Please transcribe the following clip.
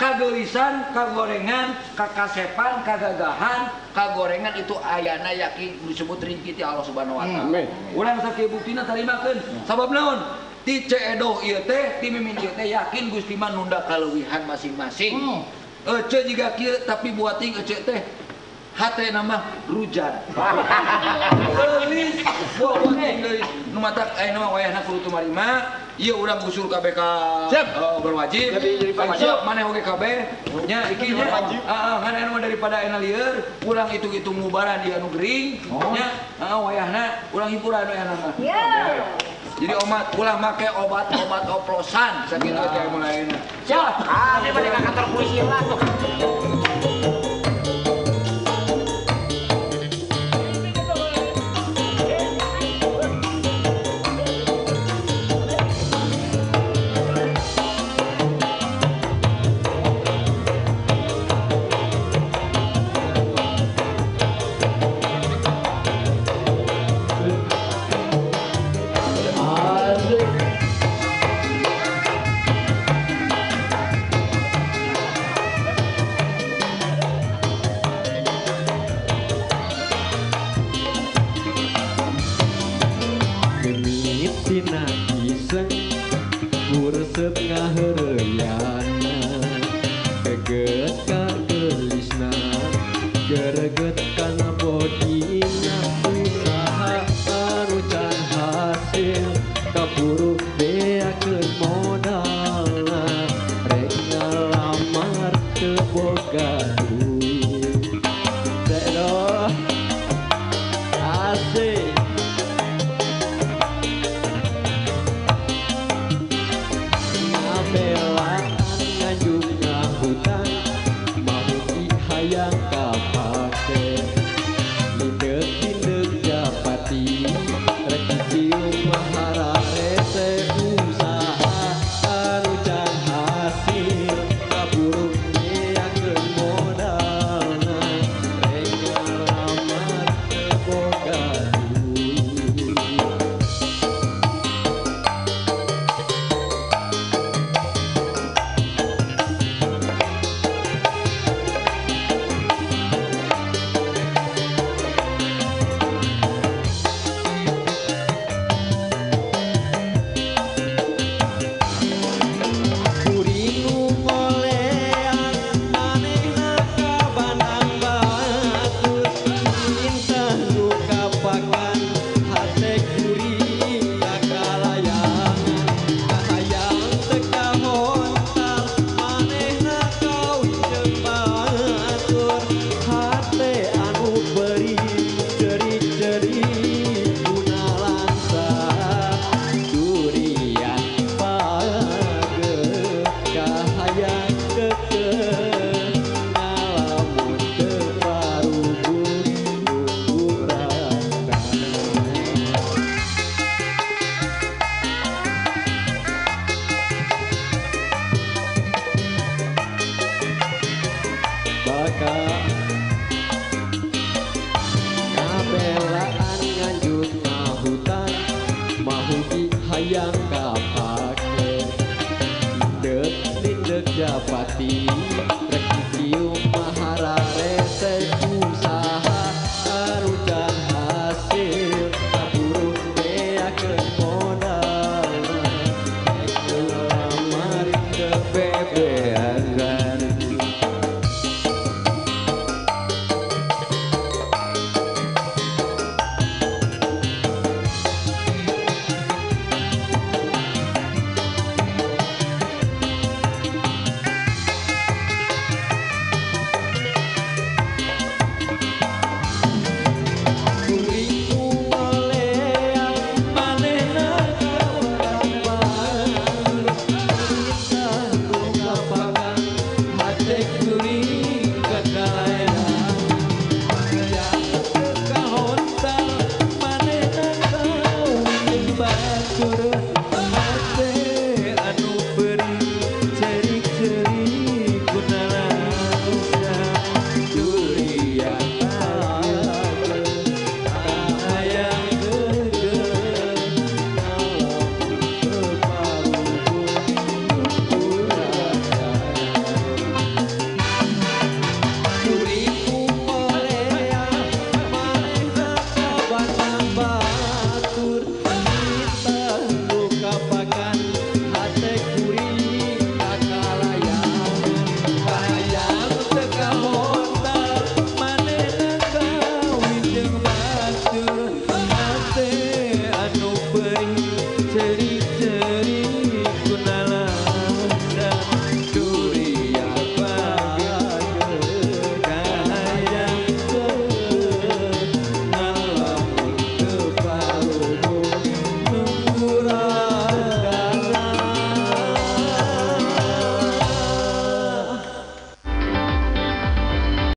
Kagelisan, kagorengan, kakasepan, kagagahan, kagorengan itu ayana yakin disebut rizki ti Allah Subhanahu wa taala. Urang sakieu buktina tarimakeun. Sabab naon? Ti Ceedoh ieu teh, ti Mimin ieu teh yakin Gusti mah nunda kaleuwihan masing-masing. Ece jiga kieu tapi buating ece teh hate nama rujan. Geulis, buating geulis. Nu matak ayeuna mah wayahna kudu tumarima. Ieu urang usul kabeh ka berwajib. Siap maneh oge kabeh nya iki nya. Heeh, ngan anu daripada ayeuna lieur, urang hitung-hitung ngubaran ieu anu gering nya. Heeh, wayahna urang hiburan wayahna mah. Jadi omat ulah make obat-obat oplosan sakitu teh mulai ayeuna. Siap. Ah, ini balik ke kantor polisi lah tuh. Tina iseng kuresep ngaheureuyan geget ka geulisna gereget kana bodina usaha anu can hasil kaburu beakeun modalna rek ngalamar teu boga duit Ceedoh asik. Belaan nganjuk ngahutang mahuki hayang kapake lindek-lindek japati rek dicium mahararese usaha anu can hasil kaburu beakeun modalna rek ngalamar teu boga duit. Kabelaan nganjuk ngahutan mahuki hayang kapake lindek-lindek japati rek dicium mahararese usaha anu can hasil kaburu beakeun modalna rek ngalamar teu bebeakan. Aya nu